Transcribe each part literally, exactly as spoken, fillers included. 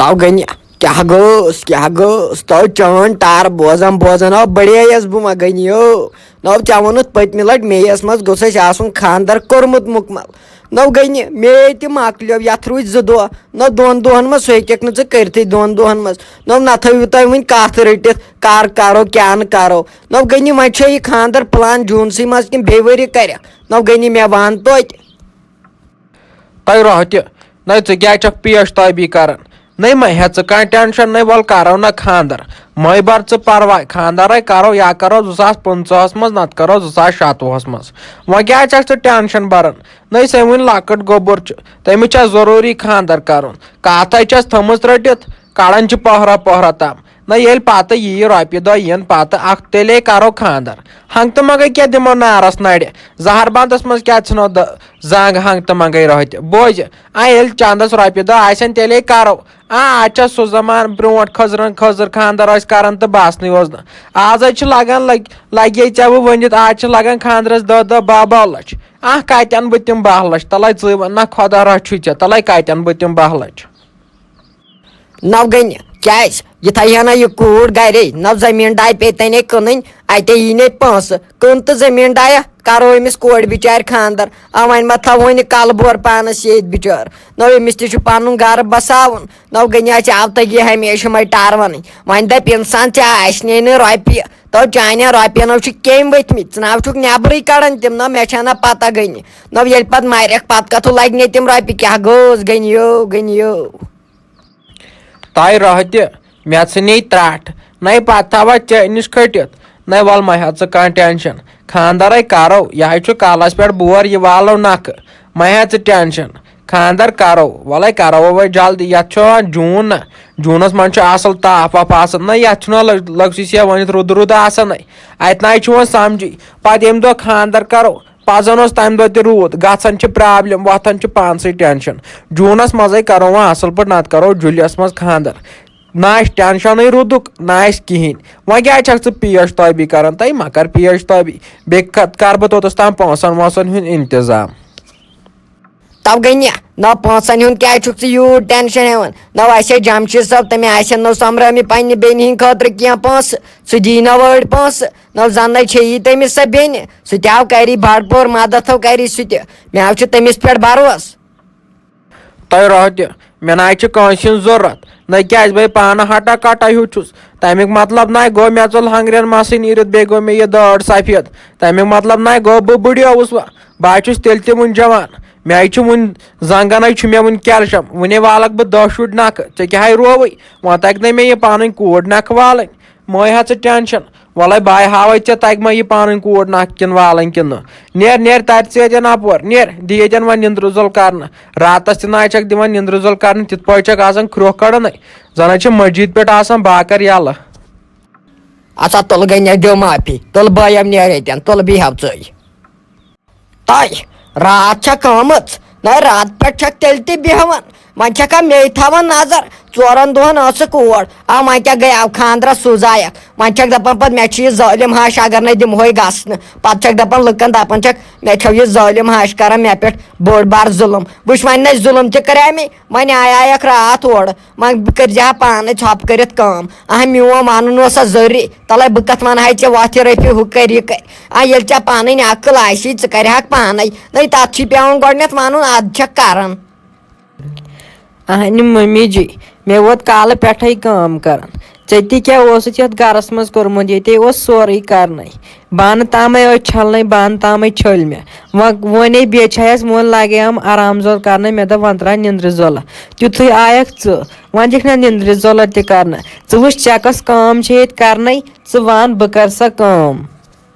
او گٔنہِ، کیٛاہ گوٚوس، کیٛاہ گوٚوس؟ تو چٲنۍ ٹار بوزان بوزان آو بڑییس بہٕ وۄنۍ گٔنہِ یو۔ نو ژےٚ ووٚنُتھ پٔتمہِ لٹہِ مے یس منٛز گوٚژھ اَسہِ آسُن خانٛدر کوٚرمُت مُکمل۔ نو گٔنہِ، مے تہِ مۄکلیو، یتھ روٗدۍ زٕ دۄہ۔ نو دۄن دۄہن منٛز سُہ ہیٚککھ نہٕ ژٕ کٔرتھٕے دۄن دۄہن منٛز۔ نو نہ تھٲیِو تُہۍ وُنہِ کتھ رٔٹِتھ، کر کرو، کیٛاہ نہٕ کرو۔ نو گٔنہِ، وۄنۍ چھا یہِ خانٛدر پلان جوٗنسٕے منٛز کِنہٕ بیٚیہِ ؤری کرکھ؟ نو گٔنہِ، مےٚ ون توتہِ۔ تۄہہِ رۄہہ تہِ، نَے ژٕ کیٛازِ چھَکھ پیش تٲبی کران؟ نَے مہ ہےٚ ژٕ کانٛہہ ٹینشن، نَے وَلہٕ کرو نہ خانٛدر۔ مہ بر ژٕ پرواے، خانٛدرے کرو یا کرو زٕ ساس پٕنٛژٕہَس منٛز، نتہٕ کرو زٕ ساس شَتوُہَس منٛز۔ وۄنۍ کیٛازِ چھَکھ ژٕ ٹینشن بران؟ نَے سۄ وٕنہِ لۄکٕٹ گوٚبُر چھُ، تٔمِس چھا ضروٗری خانٛدر کرُن؟ کتھ ہے چھَس تھٲمٕژ رٔٹِتھ، کڑان چھِ پہرا پہرا تام۔ نہ ییٚلہِ پتہٕ یِیہِ رۄپیہِ دہ یِن پتہٕ اکھ، تیٚلے کرو خانٛدر۔ ہنٛگتہٕ منٛگے کیٛاہ دِمو نارس نرِ؟ زہر بندس منٛز کیٛاہ ژھٕنو دہ-، زنٛگ ہنٛگتہٕ منٛگے رٲہتہِ؟ بوزِ، آ ییٚلہِ چندس رۄپیہِ دہ آسن تیٚلے کرو۔ آ آز چھا سُہ زمانہٕ برونٛٹھ خٔزرن خٔزٕر خانٛدر ٲسۍ کران تہٕ بسنٕے اوس نہٕ۔ آز حظ چھِ لگان لگ-، لگے ژےٚ وۄنۍ ؤنِتھ آز چھِ لگان خانٛدرس دہ دہ باہ باہ لچھ۔ آ کتہِ انہٕ بہٕ تِم باہ لچھ؟ تلے ژٕے وَن نہ خۄدا رچھُے ژےٚ، تلے کتہِ انہٕ بہٕ تِم باہ لچھ؟ نو گٔنہِ، کیٛازِ؟ یہِ تھایہِ ہا نہ یہِ کوٗر گرے، نو زٔمیٖن ڈاے پیٚیہِ تَنے کٕنٕنۍ، اَتے یی نے پونٛسہٕ۔ کٕن تہٕ زٔمیٖن ڈایہ، کرو أمِس کورِ بِچارِ خانٛدر۔ آ، وۄنۍ ما تھاوون یہِ کلہٕ بور پانس ییٚتھۍ بِچٲر؟ نو أمِس تہِ چھُ پنُن گرٕ بساوُن۔ نو گٔنہِ آسہِ آوتگی ہمیشہِ یِمے ٹارونٕے۔ وۄنۍ دپہِ انسان، ژےٚ آسہِ نے نہٕ رۄپیہِ، تو چانٮ۪ن رۄپین نو چھِ کیٚمۍ ؤتھۍ مٕتۍ، ژٕ ناو چھُکھ نٮ۪برٕے کڑان تِم، نہ مےٚ چھےٚ نہ پتہ گٔنہِ۔ نو ییٚلہِ پتہٕ مرٮ۪کھ، پتہٕ کتھٕ لگہِ نے تِم رۄپیہِ، کیٛاہ گوٚوس گٔنہِ یو، گٔنہِ یو؟ تۄہہِ رۄہہ تہِ، مےٚ ژھٕنے ترٛٹھ، نَے پتہٕ تھاوَتھ ژےٚ نِش کھٔٹِتھ۔ نَے وَلہٕ مہ ہےٚ ژٕ کانٛہہ ٹینشن، خانٛدرے کرو، یہِ ہے چھُ کلس پٮ۪ٹھ بور، یہِ والو نکھٕ، مہ ہےٚ ژٕ ٹینشن، خانٛدر کرو، وَلَے کرو وۄنۍ جلدی، یَتھ چھُ وۄنۍ جوٗن نہ، جوٗنس منٛز چھُ اصل تاپھ واپھ آسان نہ، یَتھ چھُنہ لگ-، لگسٕے سیا ؤنِتھ رُدٕ رُدٕ آسانٕے، اتہِ نہ چھُ وۄنۍ سمجھی، پتہٕ ییٚمہِ دۄہ خانٛدر کرو، پزن اوس تمہِ دۄہ تہِ روٗد، گژھان چھِ پرابلم، وۄتھان چھِ پانسٕے ٹینشن۔ جوٗنس منٛزے کرو وۄنۍ اصل پٲٹھۍ، نتہٕ کرو جُلیس منٛز خانٛدر۔ نہ آسہِ ٹینشنٕے روٗدُک، نہ آسہِ کِہینۍ۔ وۄنۍ کیٛازِ چھکھ ژٕ پیش تٲبی کران؟ تَے مہ کر پیش تٲبی، بیٚیہِ کتھ کر بہٕ توٚتس تام پونٛسن وونٛسن ہُنٛد انتظام۔ تو گٔنہِ، نہ پونٛسن ہُنٛد کیٛازِ چھُکھ ژٕ یوٗت ٹینشن ہٮ۪وان؟ نہ آسہِ ہے جمشید صٲب، تٔمۍ آسن نہٕ سۄمبرٲمٕتۍ پننہِ بیٚنہِ ہٕنٛدِ خٲطرٕ کینٛہہ پونٛسہٕ، سُہ دی نہ وٲڑۍ پونٛسہٕ۔ نو زنَے چھے یی تٔمِس سۄ بیٚنہِ، سُہ تہِ آو کَری بَڑپوٗر مَدَتھ، ہو کَری سُہ تہِ۔ مےٚ ہو چھُ تٔمِس پٮ۪ٹھ بَروسہٕ۔ تۄہہِ رۄہہ تہِ، مےٚ نہ حظ چھِ کٲنٛسہِ ہِنٛز ضوٚرَتھ، نہ کیٛازِ بہٕ پانہٕ ہٹا کٹا ہیوٗ چھُس۔ تَمیُک مطلب نہ گوٚو مےٚ ژوٚل ہنٛگرٮ۪ن مَسٕے نیٖرِتھ، بیٚیہِ گوٚو مےٚ یہِ دٲڑ سفید۔ تَمیُک مطلب نہ گوٚو بہٕ بٕڈیووُس وۄنۍ، بہٕ حظ چھُس تیٚلہِ تہِ وُنہِ جوان۔ مےٚ حظ چھُ وُنہِ زنٛگَن حظ چھُ مےٚ وُنہِ کیلشَم، وُنے والَکھ بہٕ دَہ شُرۍ نَکھٕ، ژےٚ کیٛاہ ہے رووُے؟ وۄنۍ تَگہِ نَے مےٚ یہِ پَنٕنۍ کوٗر نَکھٕ والٕنۍ۔ مہٕ ہے ہا ژٕ ٹینشن۔ وَلَے بہٕ ہاوَے ژےٚ تَگہِ ما یہِ پَنٕنۍ کوٗر نَکھ کِنہٕ والٕنۍ کِنہٕ نہٕ۔ نیر، نیر، تَرِ ژٕ ییٚتٮ۪ن اَپور، نیر، دِ ییٚتٮ۪ن وۄنۍ نِندرٕ زوٚل کَرنہٕ۔ راتَس تہِ نہ حظ چھَکھ دِوان نِندرٕ زوٚل کَرنہٕ، تِتھ پٲٹھۍ چھَکھ آسان کھرٛۄکھ کَڑانٕے۔ زَن حظ چھِ مٔجیٖد پٮ۪ٹھ آسان باکَر یَلہٕ۔ اَسا تُل گٔے نیر دیو معافی، تُل بٲیَم نیر ییٚتٮ۪ن، تُل بیٚہو ژٕے۔ تۄہہِ راتھ چھا کٲمٕژ؟ نہ، راتہٕ پٮ۪ٹھ چھَکھ تیٚلہِ تہِ بیٚہوان۔ وۄنۍ چھَکھا مے تھاوان نظر؟ ژورَن دۄہَن ٲسٕکھ اور۔ آ، وۄنۍ کیٛاہ گٔیاو خانٛدرَس سوٗزایَکھ؟ وۄنۍ چھَکھ دَپان پَتہٕ مےٚ چھُ یہِ ظٲلِم ہَش، اگر نَے دِمہوے گژھنہٕ۔ پَتہٕ چھَکھ دَپان لُکَن، دَپان چھَکھ، مےٚ چھَو یہِ ظٲلِم ہَش کَران مےٚ پٮ۪ٹھ بوٚڑ بار ظُلُم۔ وٕچھ، وۄنۍ نَے ظُلُم تہِ کَریٛاے مےٚ، وۄنۍ آیایَکھ راتھ اورٕ۔ وۄنۍ بہٕ کٔرۍ زِ ہا پانَے ژھۄپہٕ کٔرِتھ کٲم۔ اَہَن، میون وَنُن اوسا ضروٗری؟ تَلَے بہٕ کَتھ وَنہٕ ہاے ژےٚ وۄتھ یہِ رٔفیٖق، ہُہ کَرِ، یہِ کَرِ۔ آ، ییٚلہِ ژےٚ پَنٕنۍ عقل آسی، ژٕ کَرِہَکھ پانَے۔ نَے تَتھ چھُے پٮ۪وان گۄڈٕنٮ۪تھ وَنُن، اَدٕ چھَکھ کَران۔ اَہَنہِ مٔمی جی، مےٚ ووت کالہٕ پٮ۪ٹھَے کٲم کَران۔ ژےٚ تہِ کیٛاہ اوسُتھ یَتھ گَرَس منٛز کوٚرمُت؟ ییٚتے اوس سورُے کَرنَے۔ بانہٕ تامَے ٲسۍ چھَلنَے، بانہٕ تامَے چھٔلۍ مےٚ۔ وۄنۍ وۄنے بیٚیہِ چھَیَس وۄنۍ لَگیٛام آرام زول کَرنَے۔ مےٚ دوٚپ وۄنۍ ترٛاو نِندرِ زولہٕ۔ تیُتھُے آیَکھ ژٕ، وۄنۍ دِکھ نہ نِندرِ زولہٕ تہِ کَرنہٕ۔ ژٕ وٕچھ ژےٚ کۄس کٲم چھے ییٚتہِ کَرنَے، ژٕ وَن بہٕ کَرٕ سۄ کٲم۔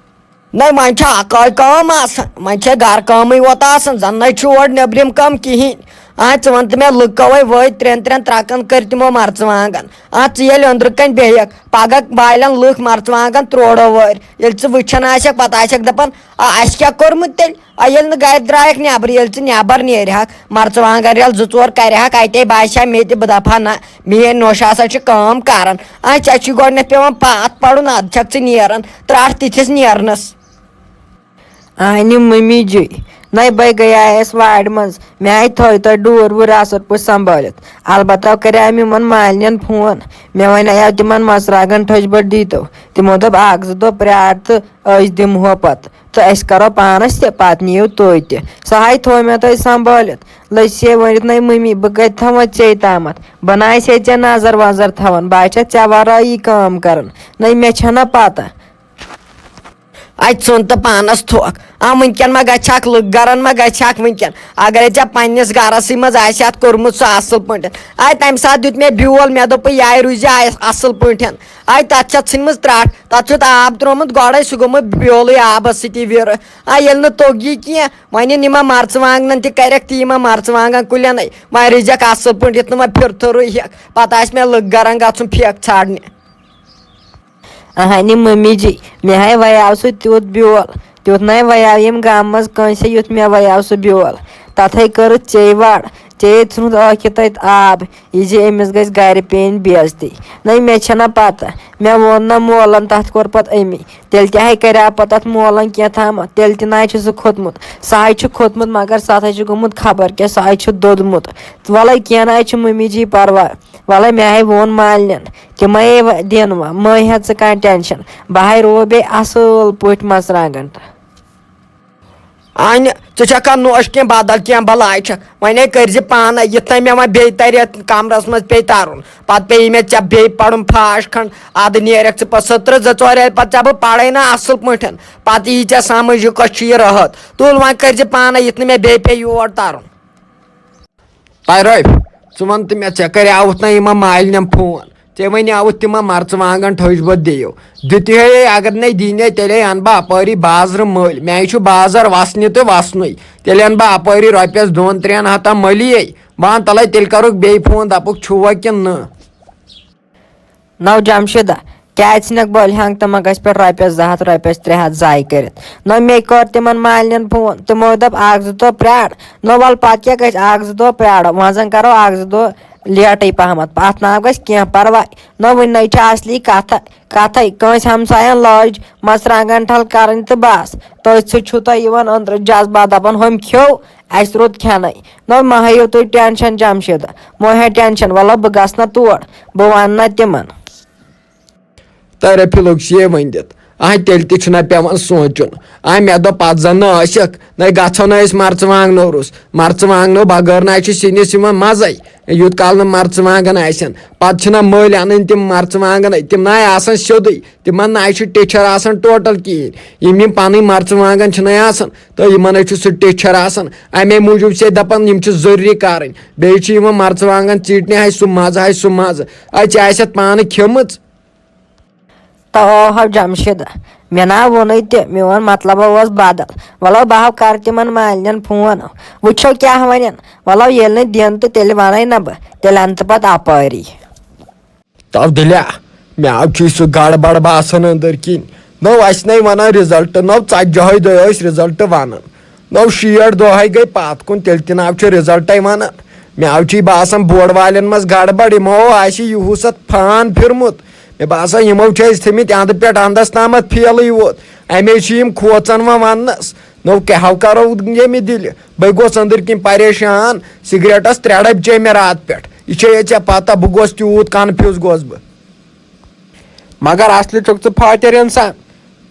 نَے وۄنۍ چھےٚ اَکٲے کٲم آسان، وۄنۍ چھےٚ گَرٕ کٲمٕے یوت آسان، زَن نَے چھُ اورٕ نیٚبرِم کٲم کِہیٖنۍ۔ آ، ژٕ وَن تہٕ مےٚ، لُکھ کَوَے وٲتۍ ترٛٮ۪ن ترٛٮ۪ن ترٛکَن کٔرۍ تِمو مَرژٕوانٛگَن۔ آ، ژٕ ییٚلہِ أنٛدرٕ کَنۍ بیٚہکھ، پَگاہ والَن لُکھ مَرژٕوانٛگَن ترٛوڑو وٲرۍ۔ ییٚلہِ ژٕ وٕچھان آسَکھ، پَتہٕ آسَکھ دَپان، آ، اَسہِ کیٛاہ کوٚرمُت تیٚلہِ؟ آ، ییٚلہِ نہٕ گَرِ درٛایَکھ نٮ۪برٕ، ییٚلہِ ژٕ نٮ۪بر نیرِہَکھ، مَرژٕوانٛگَن رٮ۪ل زٕ ژور کَرِہَکھ، اَتے باسیٛا مےٚ تہِ، بہٕ دَپہٕ ہا نہ، میٛٲنۍ نوٚش ہسا چھِ کٲم کَران۔ آ، ژےٚ چھُے گۄڈٕنٮ۪تھ پٮ۪وان پاتھ پَرُن، اَدٕ چھَکھ ژٕ نیران، ترٛٹھ تِتھِس نیرنَس۔ اہنہِ مٔمی جی، نَے بَے گٔیایَس وارِ منٛز، مےٚ ہَے تھٲے تۄہہِ ڈوٗر ووٗر اَصٕل پٲٹھۍ سنٛبھٲلِتھ۔ البتہ کَریٛاو مےٚ یِمَن مالِنٮ۪ن فون، مےٚ وَنیٛاو تِمَن مَرژٕوانٛگَن ٹھٔج بٔٹۍ دیٖتو۔ تِمو دوٚپ، "اَکھ زٕ دۄہ پرٛار تہٕ أسۍ دِمہو پَتہٕ، تہٕ أسۍ کَرو پانَس تہِ، پَتہٕ نِیِو تُہۍ تہِ۔" سۄ ہَے تھٲو مےٚ تۄہہِ سنٛبھٲلِتھ۔ لٔج سے ؤنِتھ، "نَے مٔمی، بہٕ کَتہِ تھاوَتھ ژے تامَتھ؟ بہٕ نہ آسہِ ہے ژےٚ نظر وظر تھاوان، بہٕ آسہِ ژےٚ وَرٲیی کٲم کَران۔ نَے مےٚ چھَنہ پَتہ۔" اَتہِ ژھُن تہٕ پانَس تھوکھ۔ آ، وٕنکٮ۪ن ما گژھِ ہاکھ لُکھ گَرَن ما گژھِ ہاکھ وٕنکٮ۪ن؟ اگرے ژےٚ پنٛنِس گَرَسٕے منٛز آسہِ ہا اَتھ کوٚرمُت سُہ اَصٕل پٲٹھۍ۔ آے تَمہِ ساتہٕ دیُت مےٚ بیول، مےٚ دوٚپُے، یہِ آے روٗزِ آے اَصٕل پٲٹھۍ۔ آے تَتھ چھَتھ ژھٕنمٕژ ترٛٹھ، تَتھ چھُتھ آب ترٛوومُت گۄڈَے، سُہ گوٚمُت بیولٕے آبَس سۭتی وِرٕ۔ آ، ییٚلہِ نہٕ توٚگ یی کینٛہہ، وۄنۍ یِن یِمَن مَرژٕوانٛگنَن تہِ کَرٮ۪کھ تی یِمَن مَرژٕوانٛگَن کُلٮ۪نٕے۔ وۄنۍ روٗزِکھ اَصٕل پٲٹھۍ، یُتھ نہٕ وۄنۍ پھِرتھٕرٕے ہٮ۪کھ، پَتہٕ آسہِ مےٚ لُکھ گَرَن گژھُن پھٮ۪کھ ژھانٛڈنہِ۔ اہنہِ مٔمی جی، مےٚ ہاے ویاو سُہ تیُتھ بیول، تیُتھ نَے ویاو ییٚمہِ گامہٕ منٛز کٲنٛسہِ، یُتھ مےٚ ویاو سُہ بیول۔ تَتھ ہے کٔرٕتھ ژے وَڑ، ژے ژھٕنُتھ ٲکھِتھ تَتہِ آب، یہِ زِ أمِس گژھِ گَرِ پیٚنۍ بے عزتی۔ نَے مےٚ چھَنہ پَتہ، مےٚ ووٚن نہ مولَن، تَتھ کوٚر پَتہٕ أمی۔ تیٚلہِ تہِ ہاے کَریٛاو پَتہٕ تَتھ مولَن کینٛہہ تامَتھ، تیٚلہِ تہِ نہ چھُ سُہ کھوٚتمُت۔ سُہ ہاے چھُ کھوٚتمُت، مگر سُہ ہاے چھُ گوٚمُت خبر کیٛاہ، سُہ ہاے چھُ دوٚدمُت۔ وَلَے کینٛہہ نہ حظ چھُ مٔمی جی پَرواے۔ وَلَے مےٚ ہَے ووٚن مالِنٮ۪ن، تِمَے و-، دِن وۄنۍ، مہ ہےٚ ژٕ کانٛہہ ٹٮ۪نشَن۔ بہٕ ہَے رُوَو بیٚیہِ اَصٕل پٲٹھۍ مَرژٕوانٛگَن۔ اَنہِ، ژٕ چھَکھا نوٚش کینٛہہ بدل کینٛہہ بَلاے چھَکھ؟ وۄنۍ ہے کٔرۍ زِ پانَے، یِتھ نَے مےٚ وۄنۍ بیٚیہِ تَرِ یَتھ کَمرَس منٛز پیٚیہِ تَرُن۔ پَتہٕ پیٚیہِ مےٚ ژےٚ بیٚیہِ پَرُن پھاش کھنٛڈ، اَدٕ نیرَکھ ژٕ پَتہٕ سۄ ترٛےٚ زٕ ژور رٮ۪تھ، پَتہٕ ژےٚ بہٕ پَرَے نہ اَصٕل پٲٹھۍ۔ پَتہٕ یی ژےٚ سَمٕجھ یہِ کۄس چھِ یہِ رٲتھ۔ تُل وۄنۍ کٔرۍ زِ پانَے، یِتھ نہٕ مےٚ بیٚیہِ پیٚیہِ یور تَرُن۔ طارق، ژٕ وَن تہٕ مےٚ، ژےٚ کَریٛاوُتھ نہ یِمَن مالِنٮ۪ن فون؟ ژےٚ وَنیٛاوُتھ تِمَن مَرژٕوانٛگَن ٹھٔج بٔتۍ دِیِو۔ دِتُے ہے، اگر نَے دِنۍ ہے، تیٚلے اَنہٕ بہٕ اَپٲری بازرٕ مٔلۍ۔ مےٚ ہے چھُ بازر وَسنہِ تہٕ وَسنُے۔ تیٚلہِ اَنہٕ بہٕ اَپٲری رۄپیَس دۄن ترٛٮ۪ن ہَتَن مٔلی ہے۔ بہٕ اَنہٕ تَلَے، تیٚلہِ کَرُکھ بیٚیہِ فون، دَپُکھ، چھُوا کِنہٕ نہٕ؟ نو جمشیدہ، کیٛازِ ژھٕنکھ بٔلۍ ہنٛگتہٕ منٛگس پٮ۪ٹھ رۄپیس زٕ ہتھ، رۄپیس ترٛےٚ ہتھ ضایع کٔرِتھ؟ نو مےٚ کٔر تِمن مالِنٮ۪ن فون، تِمو دوٚپ، "اکھ زٕ دۄہ پرٛار۔" نو وَلہٕ پتہٕ کیٛاہ گژھِ، اکھ زٕ دۄہ پرٛارو، وۄنۍ زن کرو اکھ زٕ دۄہ لیٹٕے پہمتھ، اتھ ناو گژھِ کینٛہہ پرواے۔ نو وُنہِ نَے چھِ اصلی کتھا، کتھے، کٲنٛسہِ ہمساین لٲج مرژٕوانٛگن ٹھل کرٕنۍ تہٕ بس، تٔتھۍ سۭتۍ چھُو تۄہہِ یِوان أنٛدرٕ جذبات، دپان، "ہُمۍ کھیوٚو، اسہِ روٚٹ کھٮ۪نَے۔" نہ مہ ہیٚیِو تُہۍ ٹٮ۪نشَن جمشیٖد، مہ ہےٚ ٹٮ۪نشَن، وَلہٕ بہٕ گژھٕ نہ تور، بہٕ وَنہٕ نہ تِمَن۔ ترے پھِلُک چھِ یہِ ؤنِتھ۔ آ، تیٚلہِ تہِ چھُنہ پٮ۪وان سونٛچُن۔ آ، مےٚ دوٚپ، پَتہٕ زَن نہٕ ٲسِکھ، نَے گژھو نہٕ أسۍ مرژٕوانٛگنو روٚس۔ مرژٕوانٛگنو بغٲر نہ چھُ سِنِس یِوان مَزَے۔ یوٗت کال نہٕ مرژٕوانٛگن آسن، پَتہٕ چھِنہ مٔلۍ اَنٕنۍ تِم مرژٕوانٛگنَے۔ تِم نہ آسان سیوٚدُے۔ تِمن نہ چھُ ٹیچھر آسان ٹوٹل کِہیٖنۍ۔ یِم یِم پنٕنۍ مرژٕوانٛگن چھِنَے آسان، تہٕ یِمن ہے چھُ سُہ ٹیچھر آسان۔ امے موٗجوٗب چھِ أسۍ دپان، یِم چھِ ضروٗری کرٕنۍ۔ بیٚیہِ چھِ یِوان مرژٕوانٛگن ژیٖٹنہِ، ہے سُہ مزٕ، ہے سُہ مزٕ۔ اَتہِ چھِ آسہِ اتھ پانہٕ کھیٚمٕژ۔ تو ہو جمشید، مےٚ نا ووٚنُے تہِ، میون مطلب اوس بدل۔ وَلو بہٕ ہاو کرٕ تِمن مالِنٮ۪ن فون، وٕچھو کیٛاہ ونن۔ وَلو ییٚلہِ نہٕ دِن تہٕ تیٚلہِ ونے نہ بہٕ، تیٚلہِ انہٕ ژٕ پتہٕ اپٲری۔ تو دِلیا، مےٚ آو چھُے سُہ گڑبڑ باسان أنٛدٕرۍ کِنۍ۔ نو اَسہِ نے وَنان result، نو ژتجی ہٕے دۄہہِ ٲسۍ result وَنان۔ نو شیٹھ دۄہ ہے گٔے پَتھ کُن، تیٚلہِ تہِ نہ چھُ result وَنان۔ مےٚ آو چھُے باسان board والٮ۪ن منٛز گڑبڑ، یِمو آسہِ یِہُس اَتھ فان پھِرمُت۔ مےٚ باسان، یِمو چھِ أسۍ تھٲمٕتۍ اَنٛدٕ پٮ۪ٹھ اَنٛدَس تامَتھ فیلٕے ووت۔ اَمے چھِ یِم کھوژان وۄنۍ وَننَس۔ نو کیٛاہ ہو کَرو ییٚمہِ دِلہِ؟ بہٕ گوس أنٛدٕرۍ کِنۍ پریشان۔ سگریٹس ترٛےٚ ڈبہٕ چیٚیہِ مےٚ راتہٕ پٮ۪ٹھ۔ یہِ چھےٚ ژےٚ پتہ، بہٕ گوس تیوٗت confuse گوس بہٕ۔ مگر اصلی چھُکھ ژٕ فاتر انسان۔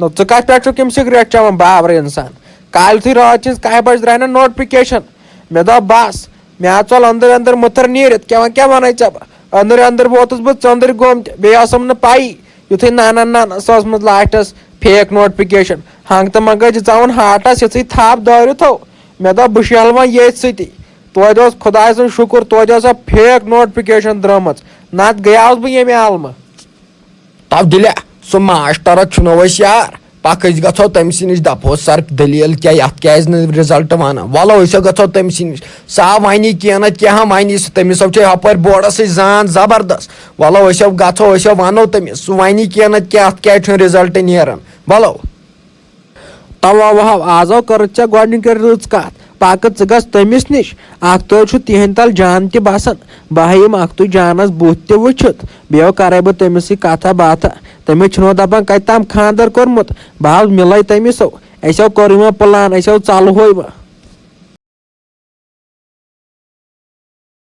نو، ژٕ کتھ پٮ۪ٹھ چھُکھ یِم سگریٹ چٮ۪وان، باورٕ انسان؟ کالہِ تھٕے راتھ چِنٛز کاہہِ بجہِ درٛاے نہ notification۔ مےٚ دوٚپ، بس، مےٚ ژوٚل أنٛدٕرۍ أنٛدٕرۍ مُتھر نیٖرِتھ۔ کیٛاہ وۄنۍ کیٛاہ وَنے ژےٚ بہٕ؟ أنٛدٕرۍ أنٛدٕرۍ ووتُس بہٕ ژٔنٛدٕرۍ گوٚمت، بیٚیہِ ٲسٕم نہٕ پَیی۔ یُتھُے نانَن نانَس سوزمٕژ لاسٹَس fake notification۔ ہنٛگ تہٕ منٛگَے دِژاوُن ہاٹَس یِژھٕے تھپھ دٲرِتھ ہو۔ مےٚ دوٚپ، بہٕ شیلہٕ وۄنۍ ییٚتھۍ سۭتی۔ توتہِ اوس خۄداے سُنٛد شُکُر، توتہِ ٲس سۄ fake notification درٛٲمٕژ، نَتہٕ گٔیاوُس بہٕ ییٚمہِ عالمہٕ۔ تَو دِلیا، سُہ ماسٹَر چھُنو أسۍ یار، پَکھ أسۍ گژھو تٔمۍ سٕے نِش، دَپہوس، "سَر، دٔلیٖل کیٛاہ، یَتھ کیٛازِ نہٕ result وَنان؟" وَلو أسۍ ہو گژھو تٔمۍ سٕے نِش۔ سُہ آو وَنی کینٛہہ نَتہٕ کینٛہہ ہا وَنی سُہ، تٔمِس ہو چھے ہُپٲرۍ بورڈَسٕے زان زبردست۔ وَلو أسۍ ہو گژھو، أسۍ ہو وَنو تٔمِس، سُہ وَنی کینٛہہ نَتہٕ کینٛہہ، اَتھ کیٛازِ چھُنہٕ result نیران۔ وَلو۔ تَوَو ہو آز ہو کٔرٕتھ ژےٚ گۄڈٕنِچ رٕژ کَتھ۔ پَکہٕ ژٕ گژھ تٔمِس نِش۔ اَکھتُے چھُ تِہِنٛدِ تَل جان تہِ بَسان۔ بہٕ ہا یِمہٕ اَکھتُے جانَس بُتھ تہِ وٕچھِتھ۔ بیٚیہِ ہو کَرَے بہٕ تٔمِس سۭتۍ کَتھا باتھا۔ تٔمِس چھُنو دَپان کَتہِ تام خانٛدر کوٚرمُت۔ بہٕ ہاو مِلَے تٔمِس ہو۔ اَسہِ ہو کوٚر یِمَن plan، أسۍ ہو ژَلہوے وۄنۍ۔